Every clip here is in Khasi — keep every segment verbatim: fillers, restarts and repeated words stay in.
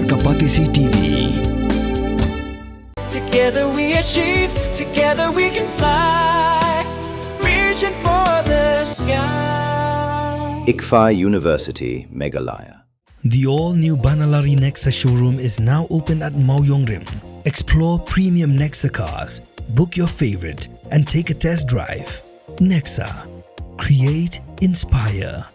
Ka Batesi T V. Together we achieve, together we can fly, reaching for the sky. ICFAI University, Meghalaya. The all-new Banalari Nexa showroom is now open at Mawjongrim. Explore premium Nexa cars, book your favorite, and take a test drive. Nexa. Create, inspire.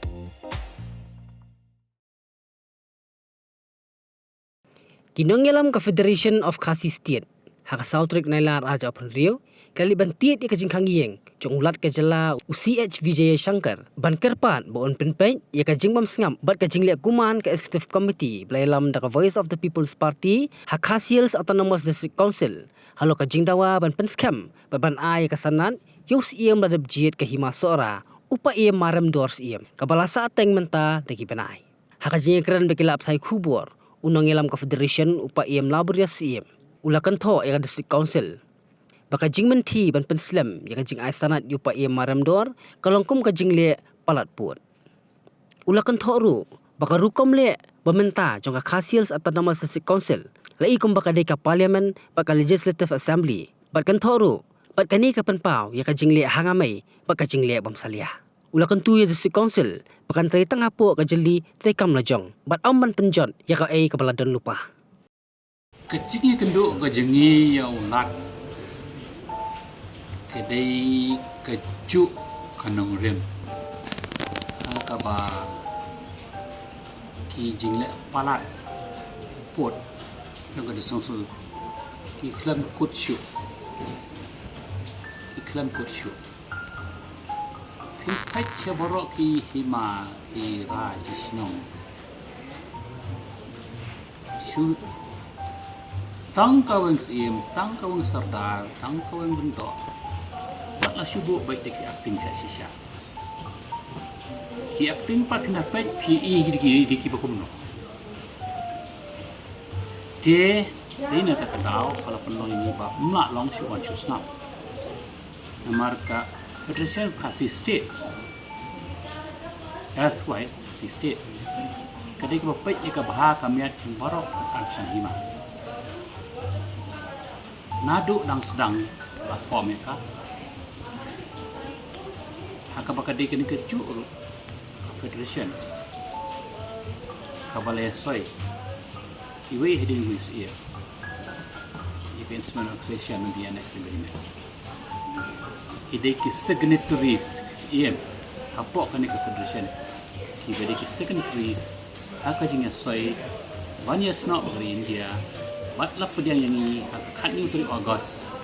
Ki nongïalam ka Federation of Khasi State ha ka saw tarik Nailar arhajar arphew hynriew, ka la leit ban tied ïa ka jingkhang ïing jong u Lat ka jylla u C H Vijayashankar ban kyrpad ba un pynpeit ïa ka jingbymsngap bad ka jingleh kuman ka Executive Committee ba la ïalam da ka Voice of the People's Party ha Khasi Hills Autonomous District Council halor ka jingdawa ban pynskhem bad ban ai ïa ka sanad ïa u Syiem ba la dep jied ka Hima Sohra, u Paiem Maremdor Syiem, kaba la sah teng mynta da ki bnai. Ha ka jingïakren bad ki lad pathai khubor, u nongïalam ka Federation u Paiem Laborius Syiem u la kynthoh ïa ka District Council ba ka jingmynthi ban pynslem ïa ka jingai sanad ïa u Paiem Maremdor ka long kum ka jingleh palat pud. U la kynthoh ruh ba ka rukom leh ba mynta jong ka Khasi Hills Autonomous District Council la i kumba ka dei ka Parliament bad ka Legislative Assembly, bad kynthoh ruh ba kane ka pynpaw ïa ka jingleh hangamei bad ka jingleh bymsalia. U la kyntu ïa District Council ba kan trei tang hapoh ka jylli treikam lajong bad ym ban pynjot ïa kaei kaba la don lypa. Ka jingïakynduh ka jong ngi ïa u Lat ka dei kajuh ka nongrim ha kaba ki jingleh palat pud jong ka District Council ki khlem kut shuh, ki khlem kut shuh. Phi peit sha baroh ki hima, ki raid, ki shnong, shu tang ka weng Syiem, tang ka weng Sordar, tang ka weng Lyngdoh, wat la shu buh beit da ki acting sha shisha. Ki acting pat phin da peit phi i hi da ki, da kiba kumno. Te dei na kata ka daw ba la pynlong ïa ngi ba ym lah long shu wan shu sngap. Namar ka Federation Khasi State, erstwhile Khasi State, ka dei kaba peit ïa ka bha ka miat jong baroh arphew san hima. Naduh dang sdang la form ïa ka, ha kaba ka dei kane kajuh ruh ka Federation kaba la ïasoi iwei hadien iwei, ïa ka Instrument of Accession and the Annex Agreement. Ki dei ki signatories, Syiem, hapoh kane ka Federation, kiba dei ki signatories ha ka jingïasoi ban ïasnoh bad ka ri India, bad la pdiang ïa ngi ha ka khathynñiew tarik August,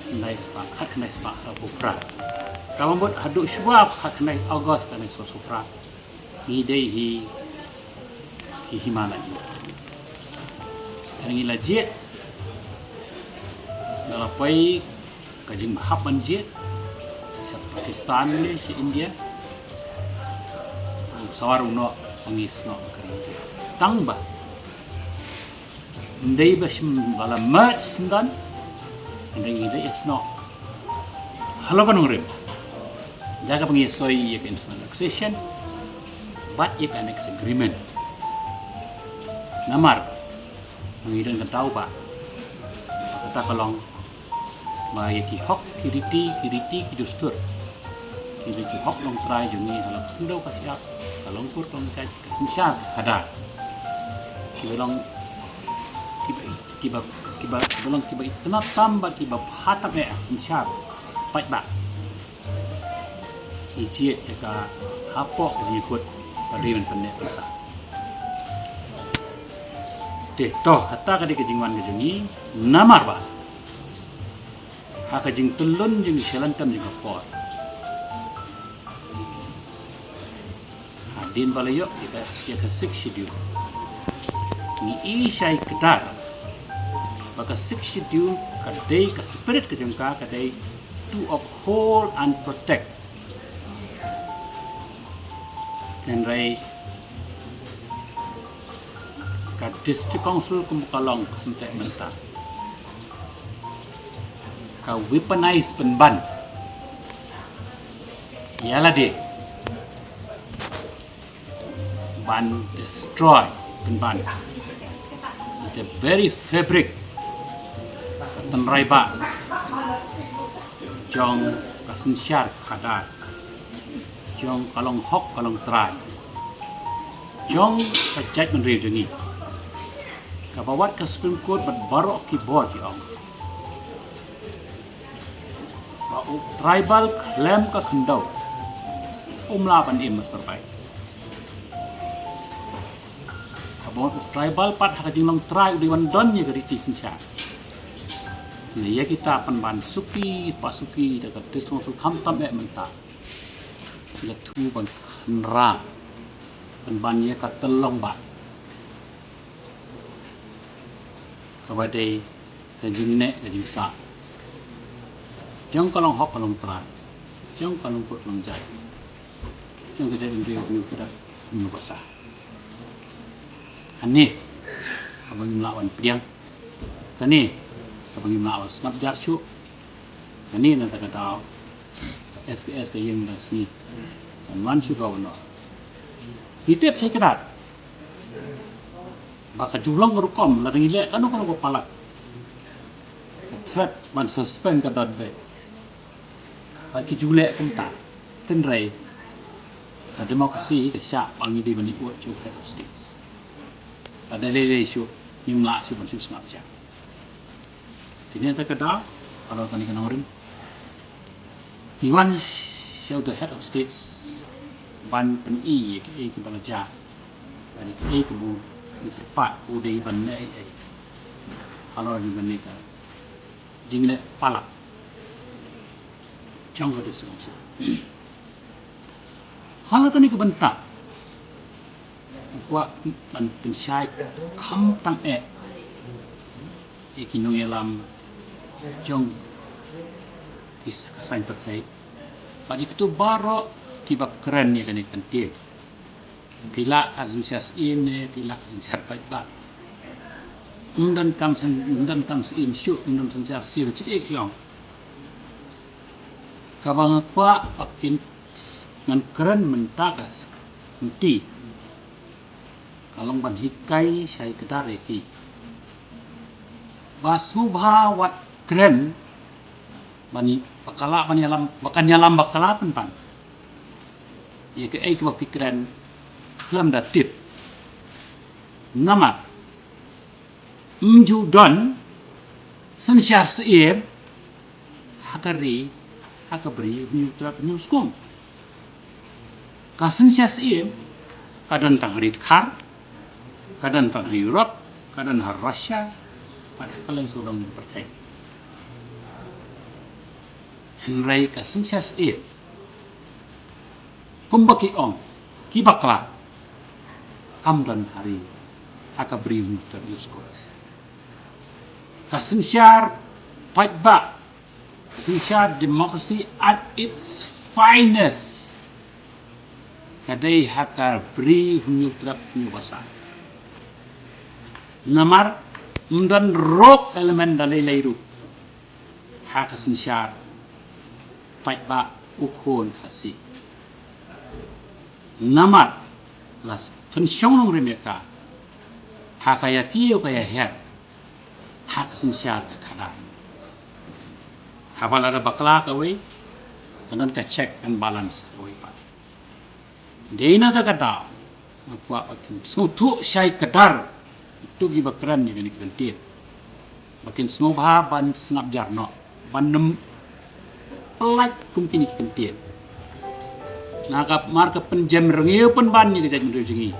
khyndai spah, khatkhyndai spah sawphew phra. Kaba mut haduh shuwa khatkhyndai August khatkhyndai spah sawphew phra, ngi dei hi ki hima lajong. Ngi la jied, la la poi ka jingbahap ban jied sha Pakistan ne sha India. Sawar u noh ba ngi snoh ka ri India. Tang ba ym dei ba shim ba la merge syndon, ym dei, ngi dei ïasnoh halor ka nongrim da kaba ngi ïasoi ïa ka Instrument of Accession bad ïa ka Annex Agreement. Namar ngi don ka daw ba kata ka long ba ïa ki hok, ki riti, ki riti, ki dustur, ki dei ki hok longtrai jong ngi ha la ka khyndew ka shyiap, ka longkur ka longjait, ka synshar ka khadar, kiba long kiba, kiba, kiba long kiba itynnad tam bad kiba bha tam eh ha ka synshar paidbah. Ngi jied ïa ka hapoh ka jingïakut ba dei ban pynneh pynsah. Te to, kata ka dei ka jingwan ka jong ngi, namar ba ha ka jingtyllun jong ka shalynter jong ka por, hadien ba la ïoh ïa ka, ïa ka Sixth Schedule, ngi i shai kdar ba ka Sixth Schedule ka dei, ka spirit ka jong ka ka dei to uphold and protect. Hynrei ka District Council kum ka long kumta mynta, ka weaponize pynban ïa lade ban destroy pynban, the very fabric, ka tynrai ba jong ka synshar khadar, jong ka long hok ka long trai, jong ka jaitbynriew jong ngi, kaba wat ka Supreme Court bad baroh ki bor ki ong ba u tribal khlem ka khyndew um lah ban im, Mister Bai. Kaba u tribal pat ha ka jinglong trai u dei ban don ïa ka riti synshar. Ne ïa kita pynban suki pa suki da ka district council khamtam eh mynta, la thu ban khynra pynban ïa ka tyllong ba kaba dei ka jingneh ka jingsah jong ka long hok ka long trai, jong ka long kut long jait, jong ka jaitbynriew, hynñiew kdar, hynñiew basa. Kane kaba ngim lah ban pdiang, kane kaba ngim lah ban sngap jar shuh. Kane na kata ka daw F K S ka ïeng la sngi ban wan shu ka wanor. Ngi tip shai kdar ba ka ju long ka rukom, lada ngi leh kano kano ka palat, ka threat ban suspend ka don beit. Ba ki ju leh kumta, tynrai ka democracy ka shah ba ngi dei ban ïoh shuh head of states. Lada lei lei shuh, ngim lah shuh ban shu sngap jar. Te na kata ka daw, halor kane ka nongrim, ngi wan sha uta u head of states ban pyni ïa kaei kaba la jia, bad ïa kaei kaba u kyrpad u dei ban leh ei ei halor kane ka jingleh palat jong ka district council. Halor kane ka bynta, nga kwah ban pynshai khamtam eh ïa ki nongïalam jong ki saiñ pyrthei bad ïa kito baroh kiba kren ïa kane ka kyntien. Phi lah ka synshar syiem ne phi lah ka synshar paidbah, ym don kam syn-, ym don kam syiem shuh, ym don synshar syiem shuh, eh, ki ong. Kaba nga kwah ba kin, ngan kren mynta ka s-, kynti, ka long ban hikai shai kdar ïa ki ba sngewbha wat kren ban i-, ba ka lah ban ïalam, ba kan ïalam bakla pynban ïa kaei kaba phi kren khlem da tip. Namar ym ju don synshar syiem ha ka ri, ha ka bri Hynñiewtrep Hynñiewskum. Ka synshar syiem ka don tang ha ri Dkhar, ka don tang ha Europe, ka don ha Russia, bad ha kylleng sawdong ki pyrthei. Hynrei ka synshar syiem, kumba ki ong ki bakla, kam don ha ri, ha ka bri Hynñiewtrep Hynñiewskum. Ka synshar paidbah, ka synshar democracy at its finest, ka dei ha ka bri Hynñiewtrep Hynñiewbasa. Namar ym don ruh ka element da lei lei ruh ha ka synshar paidbah u khun Khasi. Namar la pynshong nongrim ïa ka ha ka ïa kiew ka ïa her ha ka synshar ka khadar. Haba la da bakla kawei, ka don ka check and balance kawei pat. Dei na kata ka daw nga kwah ba kin sngewthuh shai kdar ïa kito kiba kren ïa kane ka kyntien, ba kin sngewbha ban sngap jar noh, ban nym pyllait kum kine ki kyntien. Namar ka pynjem rngiew pynban ïa ka jaitbynriew jong ngi,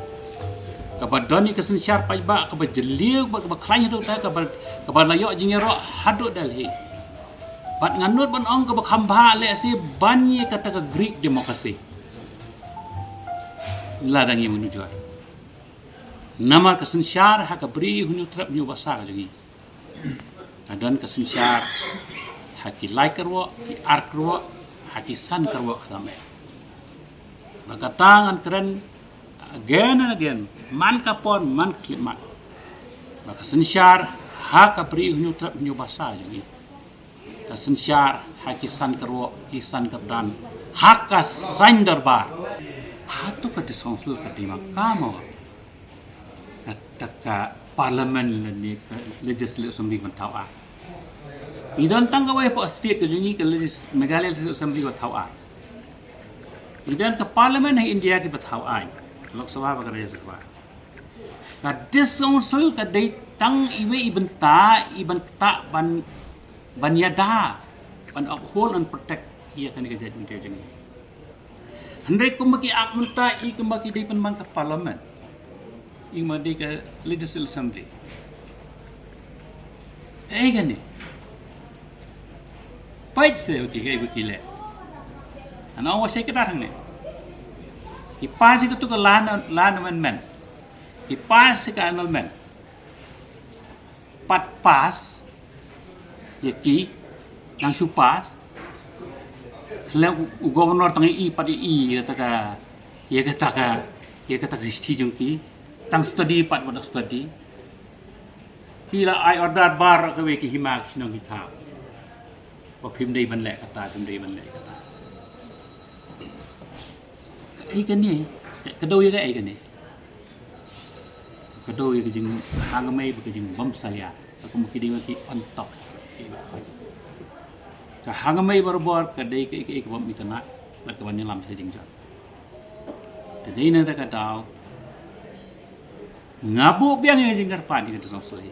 kaba don ïa ka synshar paidbah kaba jylliew bad kaba khlaiñ haduh katta, kaba, kaba la ïoh jingïaroh haduh Delhi. Bad ngan nud ban ong kaba kham bha lehse ban ïa kata ka Greek democracy, lada ngi mynjur. Namar ka synshar ha ka bri Hynñiewtrep Hynñiewbasa ka jong ngi, ka don ka synshar ha ki lai kyrwoh, ki ar kyrwoh, ha ki san kyrwoh khlem eh. Bad kata ngan kren again and again, man ka por man ka khyllipmat, ba ka synshar ha ka bri Hynñiewtrep Hynñiewbasa jong ngi, ka synshar ha ki san kyrwoh, ki san kyrdan, ha ka saiñ dorbar. Hato ka district council ka dei ma ka mo? Kata ka parliament lane ka legislative assembly ban thaw ar. Ngi don tang kawei pat state ka jong ngi ka legis-, Meghalaya Legislative Assembly ba thaw ar. Ngi don ka parliament ha India kiba thaw aiñ. Lok Sabha bad ka Rajya Sabha. Ka district council ka dei tang iwei i bynta i ban ktah ban, ban ïada, ban uphold and protect ïa kane ka jaitbynriew jong ngi. Hynrei kumba ki act mynta i kumba ki dei pynban ka parliament. I kumba dei ka legislative assembly. Ei kane. Peit se ba ki, ba ki leh. Ano wa shai ka dar hangne. Ki pass ïa katu ka land, land amendment. Ki pass ïa ka annulment. Pat pass ïa ki, nang shu pass. Khlem u, u governor tang i pat i ïa kata ka, ïa kata ka, ïa kata ka shithi jong ki. Tang study pat wat study. Ki la ai order baroh kawei ki hima ki shnong ki thaw. Ba phim dei ban leh kata, phim dei ban leh kata. Ei kane, ka dei ïa ka ei kane. Ka dei ïa ka jinghangamei bad ka jingbymsalia. Ka kum ki dei ki on top. Ka hangamei barabor ka dei ka, ka, ka bym itynnad bad ka ban ïalam ka jingjot. Te dei na kata ka daw nga buh biang ïa ka jingkyrpad ïa ka district council.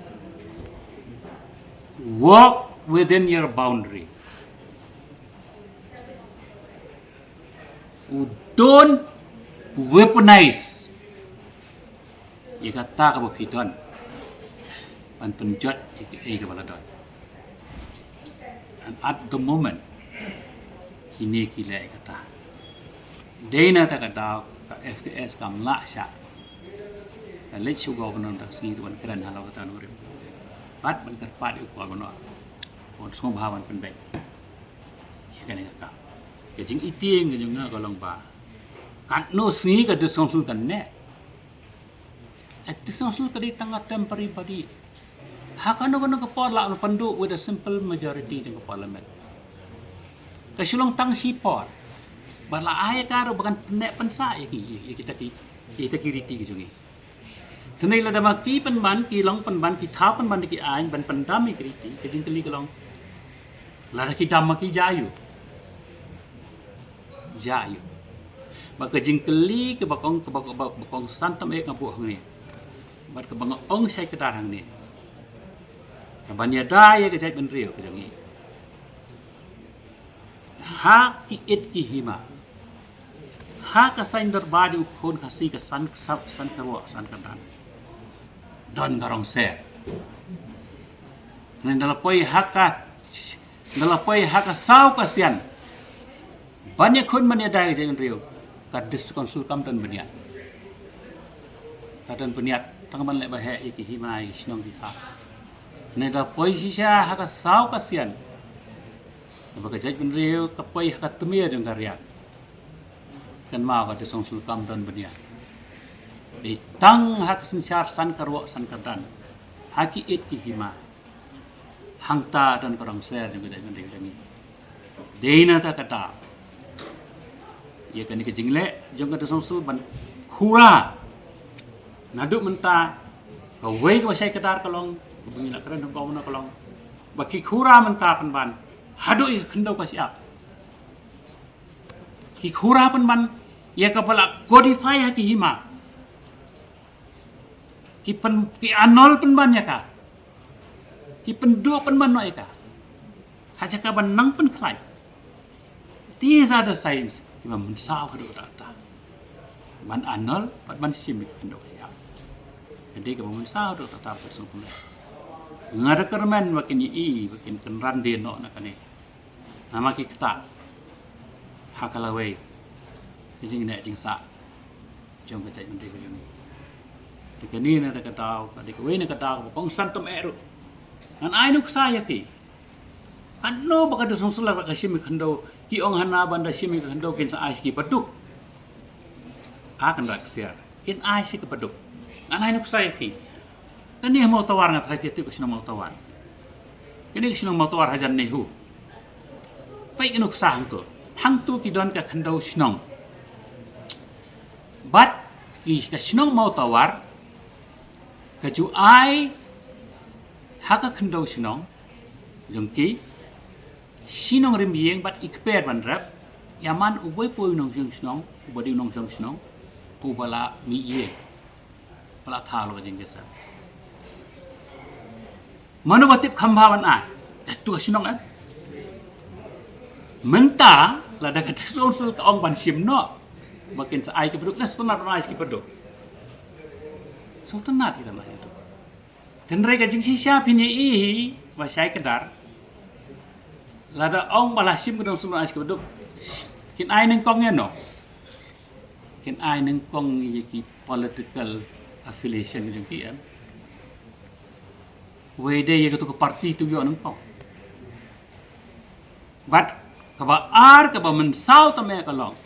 Work within your boundary. U don't weaponize ïa kata kaba phi don ban pynjot ïa kaei kaba la don. And at the moment kine ki leh ïa kata. Dei na kata ka daw ka F K S kam lah shah. Ka leit sha u governor da ka sngi ruh ban kren halor kata nongrim. Bad ban kyrpad ïa u governor. Ban sngewbha ban pynbeit ïa kane ka kam. Ka jingitieng ka jong nga ka long ba katno sngi ka district council kan neh. Ka district council ka dei tang ka temporary body. Ha kano kano ka por lah ban pynduh with a simple majority jong ka parliament. Ka shu long tang shi por. Bad la ai ka ruh ba kan pynneh pynsah ïa ki, ïa kita ki, ïa kita ki riti ki jong ngi. Te ne lada ma ki pynban, ki long pynban, ki thaw pynban da ki aiñ ban pyndam ïa ki riti, ka jingkylli ka long, lada ki dam ma ki jia aïu? Jia aïu? Bad ka jingkylli kaba kong, kaba, kaba, kaba kongsan tam eh nga buh hangne. Bad kaba nga ong shai kdar hangne. Ka ban ïada ïa ka jaitbynriew ka jong ngi. Ha ki it ki hima. Ha ka saiñ dorbar jong u khun Khasi ka san, san, san kyrwoh san kyrdan. Don ka rong ser. Nda la poi ha ka, nda la poi ha ka saw ka sian. Ban ïakhun ban ïada ïa ka jaitbynriew. Ka district council kam don bniat. Ka don bniat tang ban leh ba heh ïa ki hima ïa ki shnong ki thaw. Nda la poi shisha ha ka saw ka sian. Ba ka jaitbynriew ka poi ha ka tmier jong ka riat. Kynmaw ka district council kam don bniat. Dei tang ha ka synshar san kyrwoh san kyrdan. Ha ki it ki hima. Hangta don ka rong ser jong ka jaitbynriew jong ngi. Dei na kata ka daw. Ïa kane ka jingleh jong ka district council ban khura. Naduh mynta kawei kaba shai kdar ka long, kaba ngi la kren ha u governor ka long. Ba ki khura mynta pynban haduh ïa ka khyndew ka shyiap. Ki khura pynban ïa kaba la codify ha ki hima. Ki pyn, ki annul pynban ïa ka. Ki pynduh pynban noh ïa ka. Ha jaka ban nang pynkhlaiñ. These are the signs kiba mynsaw haduh katta katta. Ban annul bad ban shim ïa ka khyndew ka shyiap. Ka dei kaba mynsaw haduh katta katta bad sngewkmen. Nga da kyrmen ba kin ïohi, ba kin kynran dien noh na kane. Namar ki ktah ha ka lawei ka jingneh jingsah jong ka jaitbynriew ka jong ngi. Te kane na kata ka daw, ka dei kawei na ka daw kaba kongsan tam eh ruh. Ngan ai nuksa ïa phi. Katno ba ka district council la ka shim ïa ka khyndew, ki ong hana ban da shim ïa ka khyndew kin sa ai sha ki baduk. Ha kan rak siar. Kin ai sha ki baduk. Ngan ai nuksa ïa phi. Kane ha Mawtawar nga tharai phi tip ka shnong Mawtawar. Kane ka shnong Mawtawar hajan NEHU. Peit ka nuksa hangto. Hangto ki don ka khyndew shnong. Bad ki ka shnong Mawtawar. Ka ju ai ha ka khyndew shnong jong ki, shnong rim ïing bad i kper ban rep, ïa man uwei pa u nongshong shnong, uba dei u nongshong shnong, uba la mih ïing, ba la thaw la ka jingïaseng. Mano ba tip kham bha ban ai? Ïa tu ka shnong em. Mynta lada ka district council ka ong ban shim noh ba kin sa ai ki baduk, la sngewtynnat ban ai ki baduk. Sngewtynnat kita na itu. Tynrai ka jingshisha phin ïa i hi ba shai kdar. Lada ong ba la shim ka dong sngewtynnat ai ki baduk, kin ai nyngkong ïa no? Kin ai nyngkong ïa ki political affiliation jong ki em. Wei dei ïa katu ka party tu ïoh nyngkong. Bad kaba ar, kaba mynsaw tam eh ka long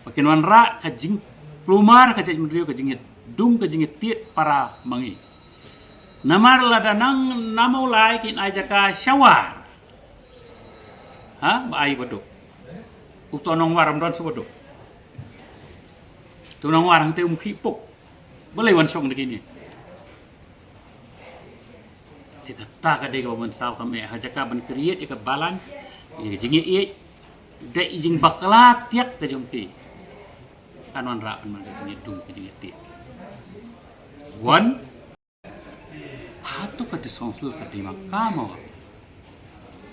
ba kin wanrah ka jingkulmar ka jaitbynriew, ka jingïadung, ka jingïatied para ma ngi. Namar lada nang namar u lai kin ai jaka shawar. Ha, ba ai baduk. Uto nongwar ym don shu baduk. Tu nongwar hangte um khih puk. Balei wan shong da kine? Te kata ka dei kaba mynsaw tam eh, ha jaka ban create ïa ka balance, ïa ka jingïaieit, da i jingbakla tiak ka jong ki, kan wanrah ban man ka jingïadung, ka jingïatied. Wan hato ka district council ka dei ma ka mo,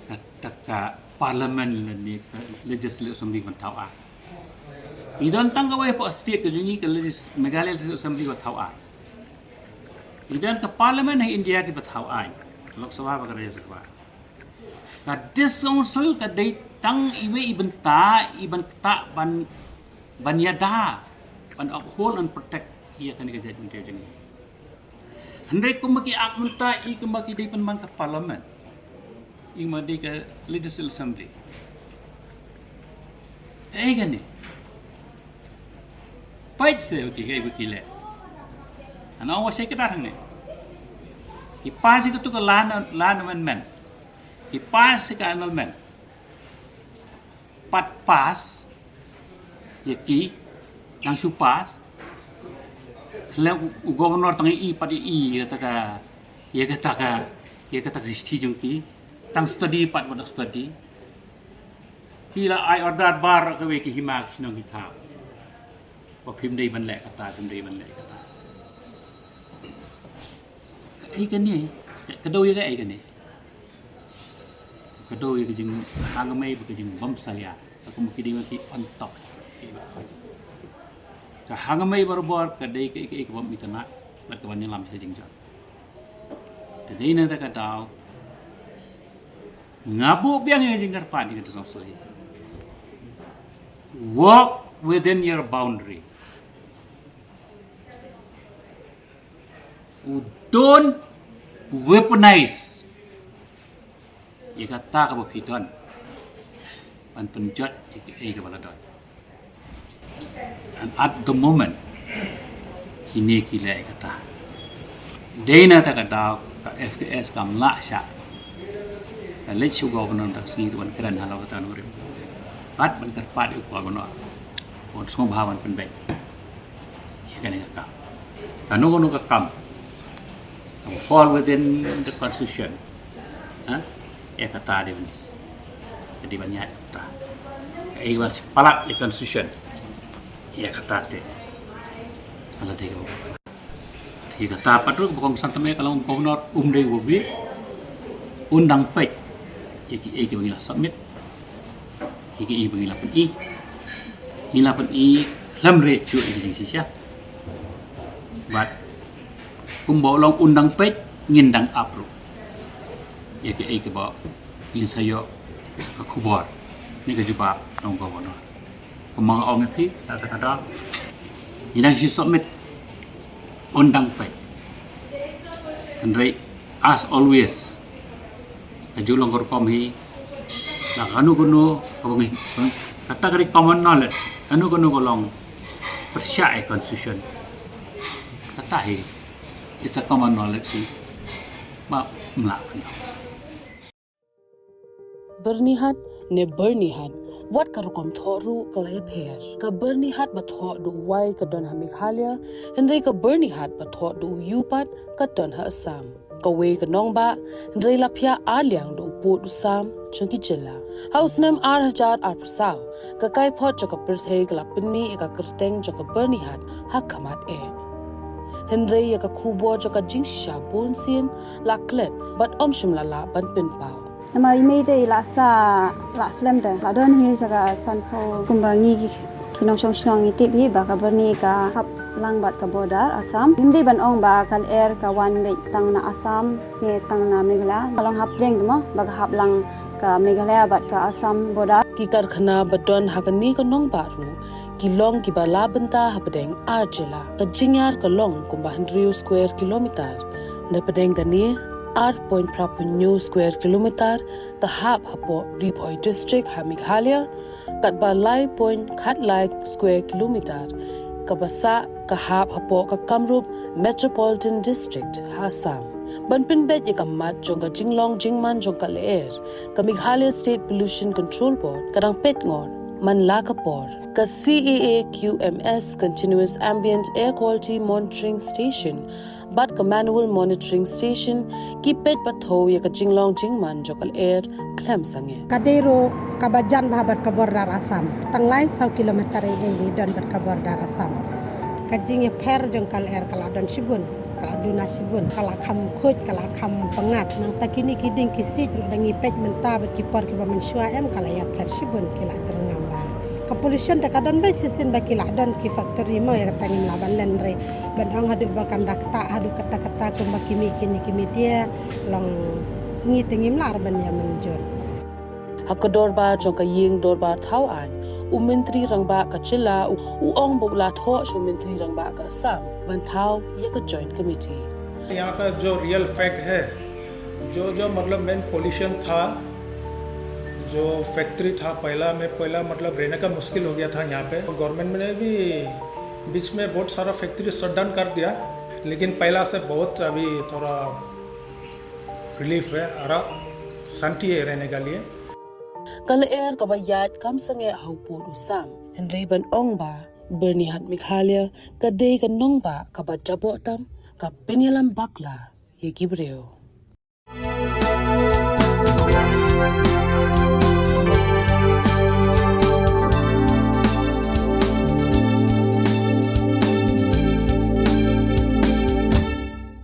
kata ka parliament lane ka legislative assembly ban thaw ai? Ngi don tang kawei pat state ka jong ngi, ka legis-, Meghalaya Legislative Assembly ba thaw ai. Ngi don ka parliament ha India kiba thaw ai, Lok Sabha bad ka Rajya Sabha. Ka district council ka dei tang iwei i bynta, i ban ktah, ban, ban ïada, ban uphold and protect ïa kane ka jaitbynriew jong ngi. Hynrei kumba ki act mynta, i kumba ki dei pynban ka parliament, i kumba dei ka legislative assembly. Ei kane. Peit se ki, ki, ki leh. Ano wa sei ka dar ne. Ki pass ïa katu ka land, land amendment. Ki pass ïa ka annulment. Pat pass ïa ki, nang shu pass. Khlem u, u governor tang i pat i ïa kata ka, ïa kata ka, ïa kata ka shithi jong ki. Tang study pat wat study. Ki la ai order baroh kawei ki hima ki shnong ki thaw. Ba phim dei ban leh kata, phim dei ban leh kata. Kaei kane? Ka dei ïa kaei kane? Ka dei ïa ka jinghangne bad ka jingbymsalia. Ka kum ki dei ma ki on top. Ka hangne barabor ka dei kaei kaei ka bym itynnad bad ka ban ïalam sha jingjot. Te dei na kata ka daw nga buh biang ïa ka jingkyrpad ïa ka district council. Work within your boundary. U don't weaponize ïa kata kaba phi don ban pynjot ïa kaei kaba la don. And at the moment kine ki leh ïa kata. Dei na kata ka daw ka F K S kam lah shah. Ka leit sha u governor da ka sngi ruh ban kren halor kata nongrim. Bad ban kyrpad ïa u governor ban sngewbha ban pynbeit ïa kane ka kam. Kano kano ka kam kaba fall within the constitution, ha, ïa kata dei ban, dei ban ïaid kata. Kaei ba palat ïa constitution, ïa kata te. Ala dei kaba, ïa kata pat ruh ba kongsan tam eh ka long, governor um dei uba bieit, un dang peit ïa kiei kiba ngi la submit. Ïa kiei ba ngi la pyni, ngi la pyni khlem rit shuh ïa ka jingshisha. Bad kumba u long un dang peit, ngin dang ap ruh ïa kiei kiba ngin sa ïoh ka khubor ne ka jubab na u governor. Kumba nga ong ïa phi, kata kata ngi dang shu submit, un dang peit. Hynrei as always, ka ju long ka rukom hi, na kano kano kaba ngi, kata ka dei common knowledge, kano kano ka long pyrshah ïa constitution. Kata hi, it's a common knowledge hi. Ba mlak kano. Byrnihat ne Byrnihat, Wat ka rukom thoh ruh ka la ïapher. Ka Byrnihat ba thoh da u Y ka don ha Meghalaya, hynrei ka Byrnihat ba thoh da u U pat ka don ha Assam. Kawei ka nongbah, hynrei la phiah arliang da u pud u sam jong ki jylla. Ha u snem ar hajar arphew saw, ka kaiphod jong ka pyrthei ka la pynmih ïa ka kyrteng jong ka Byrnihat ha khmat eh. Hynrei ïa ka khubor jong ka jingshisha bunsien la klet bad ym shym la lah ban pynpaw. Namar i mei te i la sah, la slem te. La don hi jaka sanphew, kumba ngi ki, ki nongshong shnong ngi tip hi ba ka Byrni ka hap lang bad ka border Assam. Ngim dei ban ong ba ka lyer ka wan beit tang na Assam ne tang na Meghalaya. Ka long hapdeng te mo ba ka hap lang ka Meghalaya bad ka Assam border. Ki karkhana ba don ha kane ka nongbah ruh ki long kiba la bynta hapdeng ar jylla. Ka jingïar ka long kumba hynriew square kilometer. Na pdeng kane, ar point phra phew hynñiew square kilometer ka hap hapoh Ri Bhoi District ha Meghalaya, katba lai point khatlai square kilometer kaba sah ka hap hapoh ka Kamrup Metropolitan District ha Assam. Ban pynbeit ïa ka mat jong ka jinglong jingman jong ka lyer, ka Meghalaya State Pollution Control Board ka dang peit ngor man la ka por. Ka C A A Q M S, Continuous Ambient Air Quality Monitoring Station bad ka Manual Monitoring Station, ki peit pathew ïa ka jinglong jingman jong ka lyer khlem sangeh. Ka dei ruh kaba jan bha bad ka border Assam. Tang lai saw kilometer ei ei ngi don bad ka border Assam. Ka jingïapher jong ka lyer ka la don shibun, ka la duna shibun, ka la kham khuid, ka la kham pyngngad. Nangta kine ki dieng ki siej ruh da ngi peit mynta bad ki por kiba mynshuwa em ka la ïapher shibun, ki la jyrngam bha. Ka pollution te ka don beit shisien ba ki la don ki factory mo, ïa kata ngim lah ban len re. Ban ong haduh ba kan da ktah haduh katta katta kumba ki mih kine ki media, long ngi te ngim lah re ban ïa mynjur. Ha ka dorbar jong ka ïing dorbar thaw aiñ, u Myntri Rangbah ka jylla u, u ong ba u la thoh sha u Myntri Rangbah ka Assam ban thaw ïa ka Joint Committee. यहाँ का जो रियल फैक्ट है, जो जो मतलब मेन पोल्यूशन था, जो फैक्ट्री था पहला में, पहला मतलब रहने का मुश्किल हो गया था यहाँ पे। गवर्नमेंट ने भी बीच में बहुत सारा फैक्ट्री शट डाउन कर दिया, लेकिन पहला से बहुत अभी थोड़ा रिलीफ है, आराम, शांति है रहने के लिए। Ka lyer kaba ïaid kam sangeh ha u pud u sam, hynrei ban ong ba Byrnihat Meghalaya ka dei ka nongbah kaba jaboh tam, ka pynïalam bakla ïa ki briew.